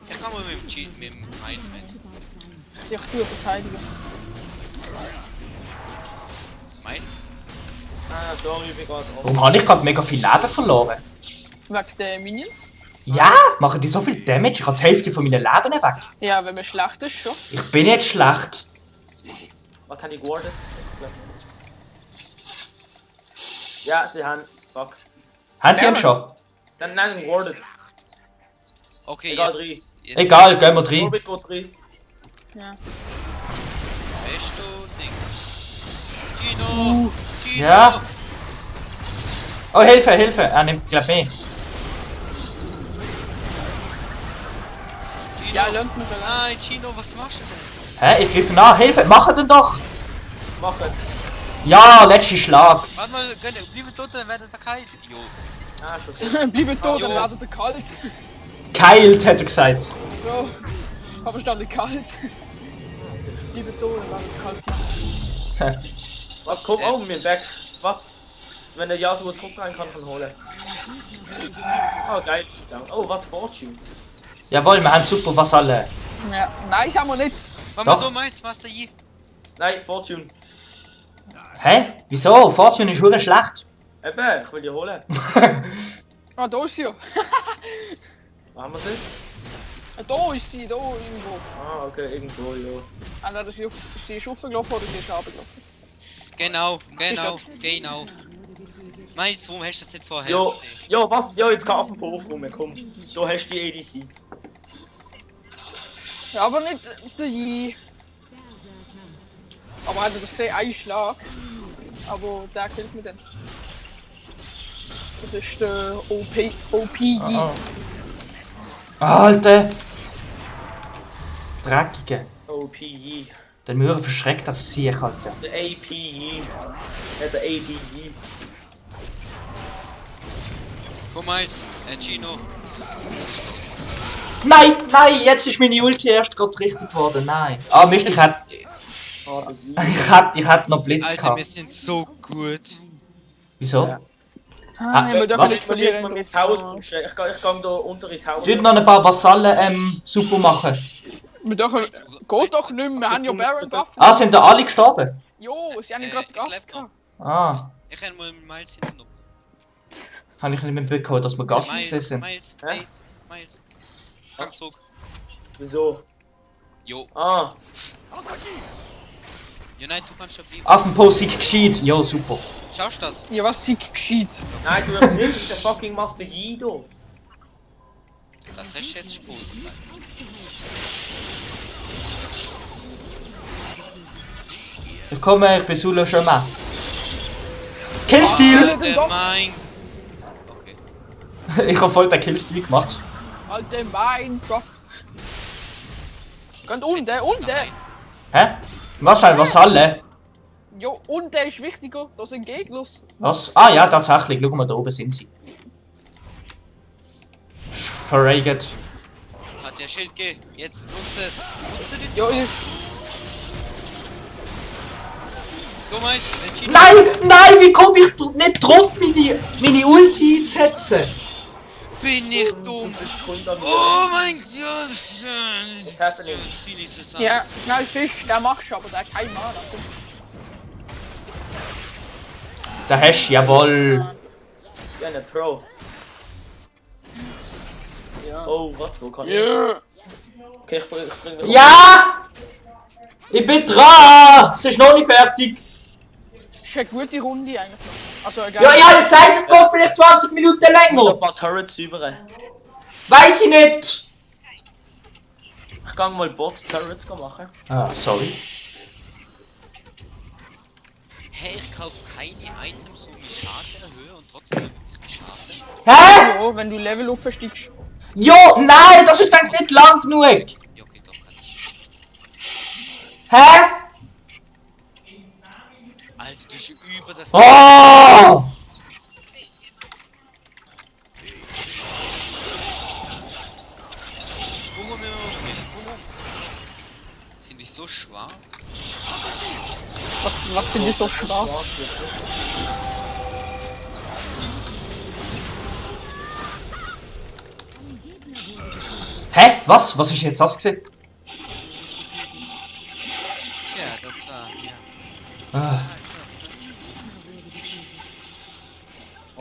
Ich kann mal mit dem Heinz mit. Ich tue verteidigen. Meins? Ah, sorry, ich bin gerade Warum habe ich gerade mega viel Leben verloren? Wegen den Minions. Ja, machen die so viel Damage? Ich habe die Hälfte von meinen Leben weg. Ja, wenn man schlecht ist, schon. Ich bin nicht schlecht. Was habe ich gewartet? Ja, sie haben. Fuck. Haben sie ihn schon? Dann nein, gewartet. Okay, Egal, jetzt Egal, gehen wir rein. Orbit geht rein. Ja. bist du Ding. Tino! Tino! Ja. Oh, Hilfe, Hilfe. Er nimmt, glaub mehr. Tino! Ja, lernt man vielleicht. Nein, Tino, was machst du denn? Hä? Ich griff ihn an. Hilfe, mach den doch. Machen. Ja, letzter Schlag. Warte mal, bleib tot, dann werdet ihr kalt. Jo. Ah, schon. Bleibt tot, dann Jo. werdet ihr kalt. Keilt, hat er gesagt. So. Hab verstanden, kalt. Bleibt tot, dann werdet ihr kalt. Was, komm, oh, mir weg. Was? Wenn der Yasuo zurück rein kann, kann holen. Oh, geil. Oh, was, Fortune. Jawohl, wir haben super Vasalle. Ja. Nein, das haben wir nicht. Warte mal, Doch. du meinst, Master Yi? Nein, Fortune. Hä? Wieso? Fortune ist wirklich schlecht. Eben, ich will die holen. Ah, da ist sie ja. Wo haben wir sie? Da ist sie, da irgendwo. Ah, okay, irgendwo, ja. Entweder sie ist aufgelaufen oder sie ist runtergelaufen. Genau. Miles, warum hast du das nicht vorher Jo, gesehen? jo, was? Jo, jetzt kann auf den Hof rum, komm. Du hast die ADC. Ja, aber nicht der Yi. Aber hat er das gesehen? Ein Schlag. Aber der killt mich dann. Das ist der OP Yi. Alter. Dreckige. OPE. Der Mührer verschreckt das Sieg, Alter. Der APE. Der ADE. Komm, Miles, Chino. Nein, nein, jetzt ist meine Ulti erst gerade richtig geworden. Nein. Ah, Mist, ich hätte noch Blitz Alter, gehabt. wir sind so gut. Wieso? Ja. Ah, wir dürfen was? nicht verlieren. Ich gehe da unter ins Haus. Tut noch ein paar Vasallen super machen. Wir dürfen. Geht doch nicht mehr, wir haben ja Baron Buff. Ah, sind da alle gestorben? Jo, sie haben gerade ich Gas leb gehabt. Ah, Ich kann mal Miles hinten noch. habe ich nicht mitbekommen, dass wir Gast gesehen sind. Miles, Hä? Miles. Komm zurück. Wieso? Jo. Ah, Unite, du kannst da bleiben. Auf dem Post ist gescheit. Jo, super. Schaust du das? Ja, was sick geschieht. nein, du hast nicht der fucking Master Yi da. Das hast du jetzt Spur gesagt. Ich komme, ich bin Sula schon mal. Killstil! Alter, doch. Mein. Okay. Ich habe voll den Killstil gemacht. Alter, mein Gott. Ganz unten, unten. Hä? Was schnell, Vasalle? Jo, und der ist wichtiger, das sind Gegner. Was? Ah ja, tatsächlich. Schau mal, da oben sind sie. Verregt. Hat der Schild gegeben. Jetzt nutze es. Nutze den. Jo, Du meinst, den Chino. Nein, nein, wie komme ich nicht drauf, meine Ulti einzusetzen? Bin ich dumm. Du bist runter. Oh mein Gott. What's happening? Viel ist zusammen. ja, nein, Fisch, der machst du, aber der hat kein Mana. Da hast du, jawohl. Ja, eine Pro. Ja. Oh, was? Wo kann ich? Ja. Okay, ich bring mir Ja! Ich bin dran! Es ist noch nicht fertig. Ist eine gute Runde eigentlich noch. Also, egal. Ja, ja, jetzt sagt es geht vielleicht 20 Minuten ein länger. paar Turrets über. Weiß ich nicht. Ich kann mal Bot-Turrets machen. Ah, sorry. Hey, ich kaufe keine Items, um die Schaden erhöhen und trotzdem erhöht sich die Schaden. Hä? Ja, wenn du Level aufsteigst. Jo, nein, das ist dann nicht lang genug. Ja, okay, doch, kannst du. Hä? Also, du bist über das. Oh! Sind die so schwarz? Was sind die so schwarz? Hä? Was? Was ist jetzt das gesehen? Ja, das war. Ja. Ah.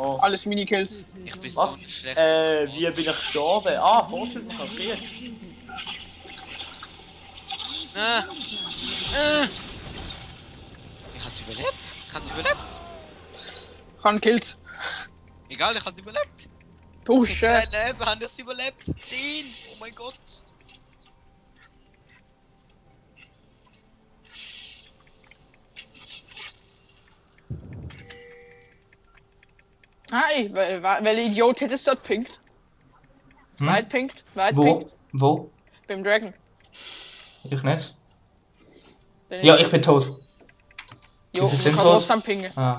Oh. Alles Minikills. Ich bin so Was? ein schlechter Wie bin ich gestorben? Ah, Fortschritt noch kassiert. Ah. Ich hab's überlebt. Ich hab's überlebt. Kann Kills. Egal, ich hab's überlebt. Pushen. 2 Leben haben ich's überlebt. 10. Oh mein Gott. Hey, welcher Idiot hätte es dort pinkt? Hm? Weit pinkt? Weit Wo? pinkt? Wo? Beim Dragon. Ich nicht. Den Ja, ist- ich bin tot. Jo, wie viel ich sind kann tot? trotzdem pingen. Ah.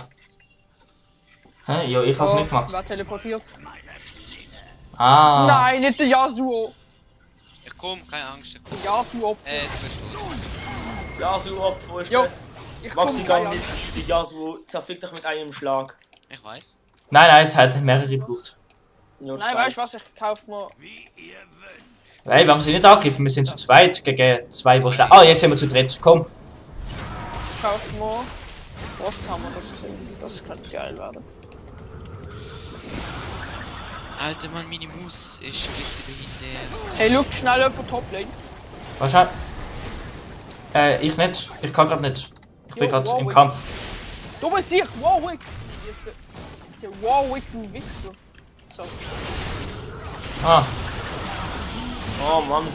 Hä? Ja, ich hab's Oh, nicht gemacht. Wer teleportiert? Ah. Nein, nicht der Yasuo. Ich komm, keine Angst. Ich komm. Der Yasuo. Du bist tot. Yasuo, wo ist Jo, der? ich Maxi komm gar rein. nicht. Die Yasuo zerfickt dich mit einem Schlag. Ich weiß. Nein, es hat mehrere gebraucht. Ja, Nein, weißt du was? Ich kauf mir. Hey, wir haben sie nicht angegriffen, wir sind zu zweit gegen 2, die schlagen. Ah, jetzt sind wir zu dritt. Komm. Ich kauf mir. Frosthammer, das gesehen. Das könnte geil werden. Alter Mann, Minimus ist blitzebehindert. Hey, look, schnell über Toplane. Wahrscheinlich. Ich nicht. Ich kann grad nicht. Ich bin Jo, grad im Warwick. Kampf. Du bist hier, Warwick! Jetzt, der Warwick, du Wichser. So, Ah. Oh Mann.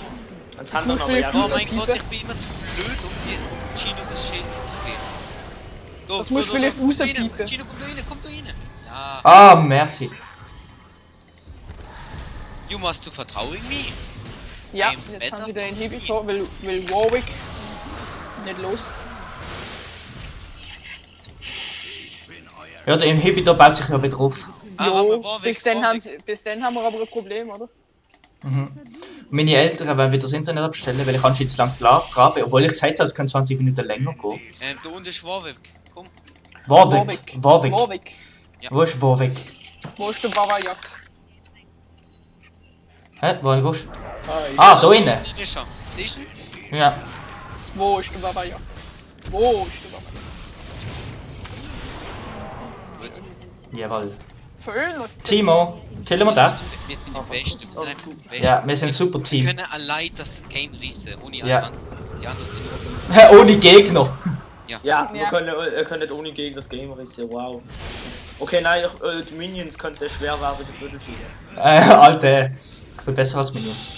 Jetzt haben wir muss noch vielleicht mehr. Oh mein Piepe. Gott, ich bin immer zu blöd, um die Chino das Schild zu geben. Da, Das musst du vielleicht komm da rein. rauspiepen. Chino, komm da rein. Ja. Ah, merci. You must to vertrauen in me. ja, Ein jetzt haben sie Wetter- den Inhibitor, weil Warwick nicht los. Ja, der Inhibitor baut sich ja wieder auf. Jo, Warwick, bis dann Warwick. haben wir aber ein Problem, oder? Meine Eltern wollen wieder das Internet abstellen, weil ich anscheinend zu lang grabe. Obwohl ich gesagt habe, es könnte 20 Minuten länger gehen. Da unten ist Warwick. Komm. Warwick. Warwick. Warwick. Wo ist Warwick? Wo ist der Bavajak? Hä? Wo gehst du? Ah, da innen. Da ist er. Siehst du? Ja. Wo ist der Bavajak? Wo ist der Bavajak? Jawohl. Vögel. Timo, killen wir den? Wir sind die Besten. Wir sind einfach die Besten. Ja, wir sind ein super Wir Team. können allein das Game reissen, ohne Ja. anderen. Die anderen sind Ohne Gegner. Ja, Ja. wir können nicht ohne gegen das Game rissen, wow. Okay, nein, die Minions könnte schwer werden für Viertelfinale. Alter. Ich bin besser als Minions.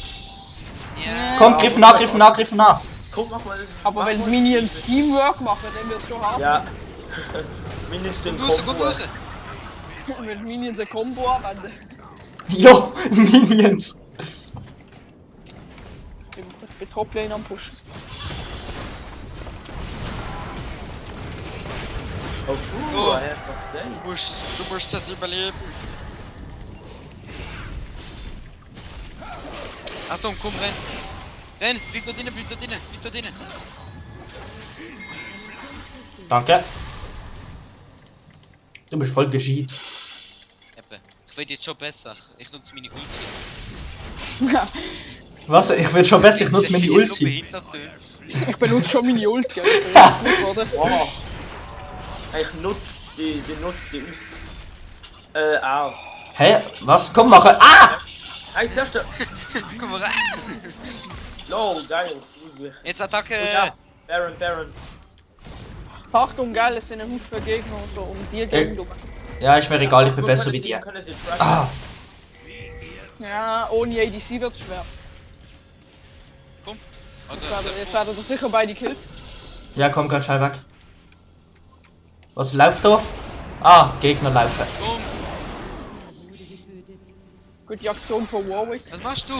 Ja. Komm, griff nach, griff nach, griff nach. Guck, mach mal. Aber wenn die Minions Teamwork machen, dann wird es schon hart. Ja. Minions den Komm raus, komm Combo. raus. Wenn die Minions ein Combo haben. Jo, Minions. Ich bin Toplane am Pushen. Oh, Oh. er hat doch gesehen. Du musst das überleben. Achtung, komm, renn. Renn, bleib dort drinnen, bleib dort drinnen, bleib dort drinnen. Danke. Du bist voll gescheit. Eben, ich werde jetzt schon besser. Ich nutze meine Ulti. Was? Ich will schon besser, ich nutze meine Ich bin so Ulti. behindert, du. Ich benutze schon meine Ult, gell? Ich bin gut, oder? Wow. Ich nutze sie nutzt die aus. Auch. Hä? Was? Komm, machen. Ah! Hey, zuerst der. Komm mal rein. Oh, geil. Gruselig. Jetzt Attacke. Und ja, Baron. Achtung, geil, es sind ein Haufen Gegner und so, um die Gegend rum. Ja, ist mir egal, ich bin Wir besser können wie sie- dir. wir können sie tracken. Ah! Ja, ohne ADC wird es schwer. Komm. Also, Jetzt werdet ihr sicher beide Kills. Ja, komm grad schnell weg. Was läuft da? Ah, Gegner laufen. komm. Gut, die Aktion von Warwick. Was machst du?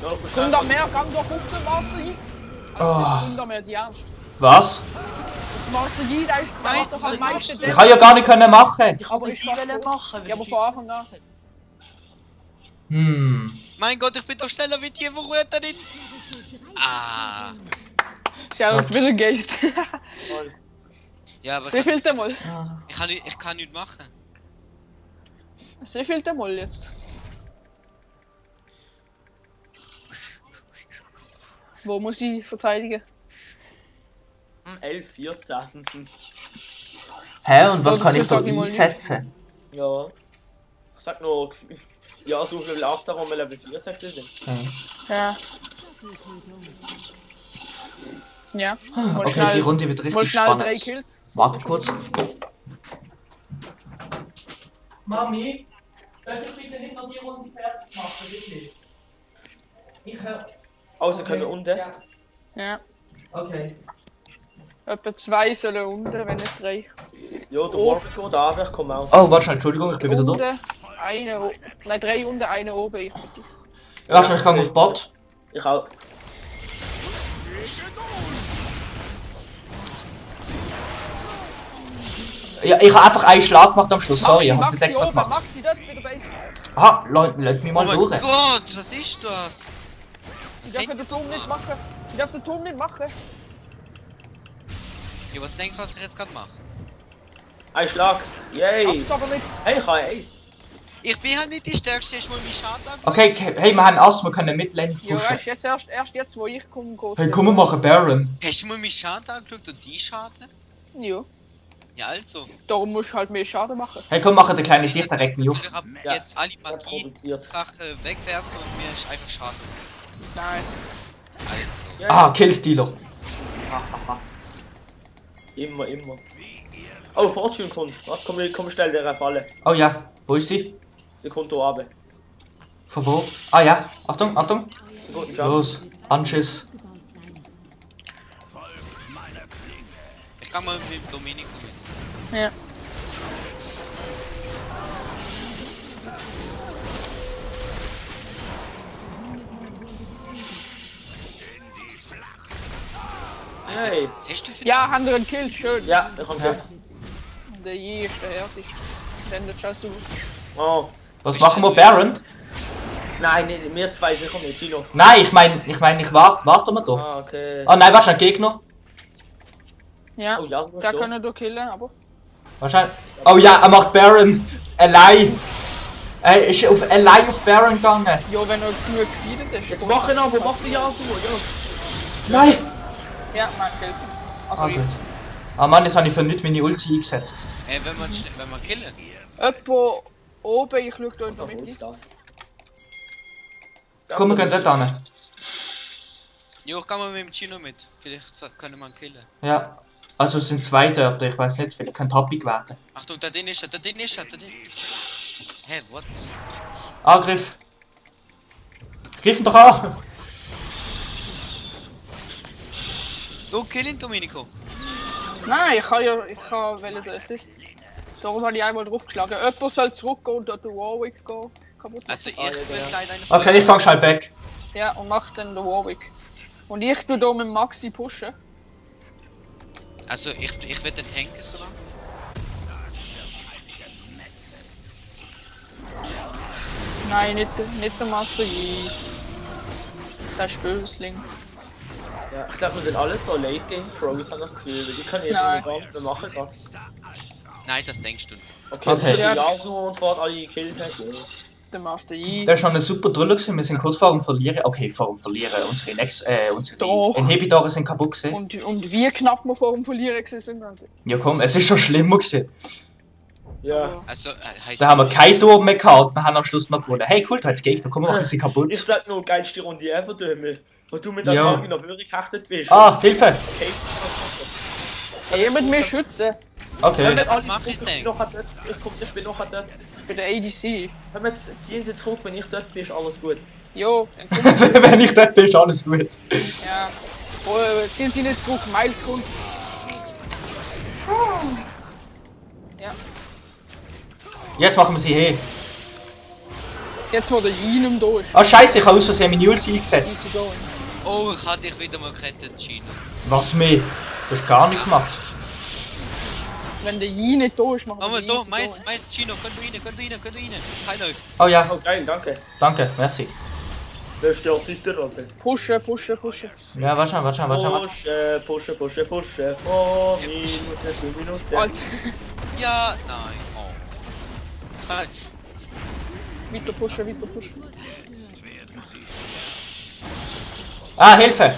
Ja, wir Kommt da mehr, gang doch auf den Master Yi. Oh. Kommt da mehr, die Ernst. Was? Master Yi, der ist Nein, der hat doch was am meisten machst du? Ich kann ja gar nicht können machen. Ich Aber aber ich ich will will machen. Ja, aber von Anfang an. Mein Gott, ich bin doch schneller wie die, wo ruht er nicht? Ah. Sie haben uns wieder gegeist. Ja, aber Wie viel mal? ich kann nichts machen. Wie viel mal jetzt? Wo muss ich verteidigen? 11, 14. Hä, und was So, kann ich dazu da sag ich mal einsetzen? Ja. Ich sag nur, ja, so Level 18, wo wir Level 64 sind. Okay, Ja. Ja. Mal okay, schnell, die Runde wird mal richtig schnell 3 spannend. Kills. Warte kurz. Mami, darf ich bitte nicht noch die Runde fertig machen, wirklich? Ich höre. Also können wir unten. Ja. Okay. Etwa 2 sollen unten, wenn nicht 3. Ja, der Warp geht an, ich komme auch. Oh, warte schnell, Entschuldigung, ich bin wieder da. Unten, eine, nein, 3 unten, eine oben, ich bitte. Ja, schnell, ich gehe auf Bot. Ich auch. Ja, ich habe einfach einen Schlag gemacht am Schluss, sorry, ich habe es nicht Maxi extra oben, gemacht. Maxi, dort bei der Base. Aha, Leute, lasst mich Oh mal mein durch. Gott, was ist das? Sie dürfen den Turm nicht machen. Sie dürfen den Turm nicht machen. Ja, was denkst du, was ich jetzt gerade mache? Ein Schlag. Yay. Schaff's aber nicht. Hey, ich habe Ace. Ich bin halt nicht die Stärkste, ich muss mich Schaden an. Okay, hey, wir haben Ass, wir können Midlane Ja, pushen. weißt du, erst jetzt, wo ich komme, geht's. Hey, komm, wir machen Baron. Hast du mir mich Schaden angeschaut und die Schaden? Ja. Ja, also. Darum musst du halt mehr Schaden machen. Hey, komm, machen den kleinen Sicht, der regt mich Also, auf. wir haben Ja. jetzt alle produziert. Magie-Sachen wegwerfen und mir ist einfach Schaden. Nein. Also. Ja. Ah, Killstealer. Immer, immer. Oh, Fortune kommt. Warte, komm, stell dir eine Falle. Oh ja, wo ist sie? Sie kommt hier runter. Von wo? Ah ja, Achtung, Achtung. Guten Job. Los, Anschiss. Gebaut sein. Ich kann mal mit Domenico mit. Ja. Hey. Was hast du für Ja, haben wir einen Kill, schön. Ja, ich hab gehört. Der je ist der härteste. Sendet schon so. Oh. Was machen wir, Baron? Nein, nicht, wir zwei sicher nicht, Tino. Nein, ich warte mal da. Ah, okay. Ah nein, warte, ein Gegner. Ja, Oh ja, so da schon. können wir killen, aber. Wahrscheinlich. Oh ja, er macht Baron. Allein. Er ist allein auf Baron gegangen. Ja, wenn er genug gefeedet ist. Jetzt mach ihn an, wo macht die ja so? Ja. Nein. Ja, mein Kill. Also, Ah, gut. Ah Mann, jetzt habe ich für nichts meine Ulti eingesetzt. wenn man killen. jemand oben, ich schau da in der Oh, Mitte. Stuff. Komm, wir gehen dort hin. Ja, ich kann mal mit dem Chino mit. Vielleicht können wir ihn killen. Ja. Also es sind zwei dort, ich weiß nicht, vielleicht könnte happig werden. Achtung, da drin ist er, da drin ist er, da drin. Hä, what? Angriff. Griff ihn doch an. Du kill ihn, Domenico. Nein, ich wollte den Assist. Darum habe ich einmal draufgeschlagen. Jemand soll zurückgehen und dort den Warwick gehen. Kaputt machen. Also ich Ah, ja, will ja. leider eine Okay, ich kann schnell back. Ja, und mach dann den Warwick. Und ich tu da mit Maxi pushen. Also ich will den tanken so lange. Nein, nicht der Master Yi. Der ist Bösling. Ja, ich glaube, wir sind alle so Late Game Pros, habe ich das Gefühl. Die können jetzt Nein. gar nicht mehr machen gerade. Nein, das denkst du. Okay, Okay. okay. Ja, so und fort alle Kills hat. Ja. Der Master Yi. Das war schon eine super Drüller gewesen, wir sind kurz vor dem Verlieren. Okay, vor dem Verlieren. Unsere Doch. Inhibitoren sind kaputt gewesen. Und wie knapp wir vor dem Verlieren sind. Ja komm, es ist schon schlimmer gewesen. Ja. Also heißt Da haben wir kein Tor mehr gehabt, wir haben am Schluss noch gewonnen. Hey cool, du hast Gegner, komm, wir machen sie Ich kaputt. sag nur, geilste Runde ever, Dömel. Wo du mit der Ja. Frage noch wirklich gehechtet bist. Ah, Hilfe! Okay. Ihr müsst mich schützen. Okay. Was mache ich Ich denn? bin noch dort. Für den ADC. Hör mal, ziehen Sie zurück, wenn ich dort bin, ist alles gut. Jo, dann kommt. Wenn ich dort bin, ist alles gut. Ja. Oh, ziehen Sie nicht zurück, Miles kommt. Ja. Jetzt machen wir sie hey. Jetzt wo der Yi nicht mehr da ist. Ah scheiße, ich habe aus Versehen meine Ulti eingesetzt. Easy going. Oh, ich hatte dich wieder mal gerettet, Chino. Was mehr? Du hast gar nicht gemacht. Wenn der Yi nicht da ist, machen Aber wir da, easy meins, going. Chino, könnt du rein. Highlight. Oh ja, Oh, geil, danke. danke, merci. Wer stört sich der Rolle? Pushen. Ja, warte schon. Pushe. Oh, Minute. Alter, Ja, nein. Oh. weiter pushen. Ah, Hilfe!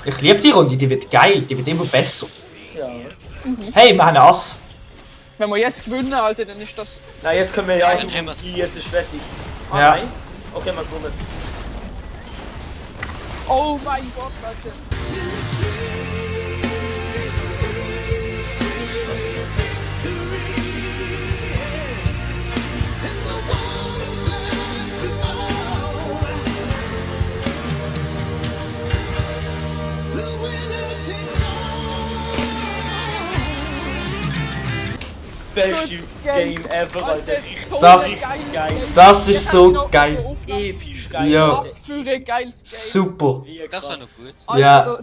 Ich liebe die Runde, die wird geil, die wird immer besser. Ja. Hey, wir haben ein Ass. Wenn wir jetzt gewinnen, Alter, dann ist das. Na, jetzt können wir ja Ja, dann haben wir's. jetzt ist fertig. Ah, Ja. nein? Okay, mal gucken. Oh mein Gott, Alter. Beste Game ever, Alter. so Das- ein geiles geil. Game. Das ist Ich so hab noch geil. so Aufnahmen. Episch geil. Ja. Was für ein geiles Game. Super. Wie Das war krass. noch gut. Alter, Ja.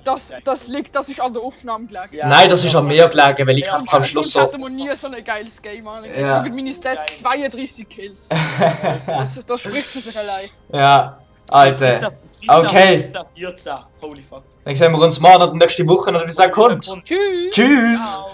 das ist an der Aufnahme gelegen. Ja. Nein, das ist an mir gelegen, weil ich Ja, einfach am Schluss Sonst so. hatten wir nie so ein geiles Game an. Ja. Schaut meine Stats, 32 Kills. Das spricht für sich allein. Ja, Alter. 13, Okay. 14, 14. Holy fuck. Dann sehen wir uns morgen und nächste Woche, oder wie es kommt. Tschüss! Tschüss! Ciao.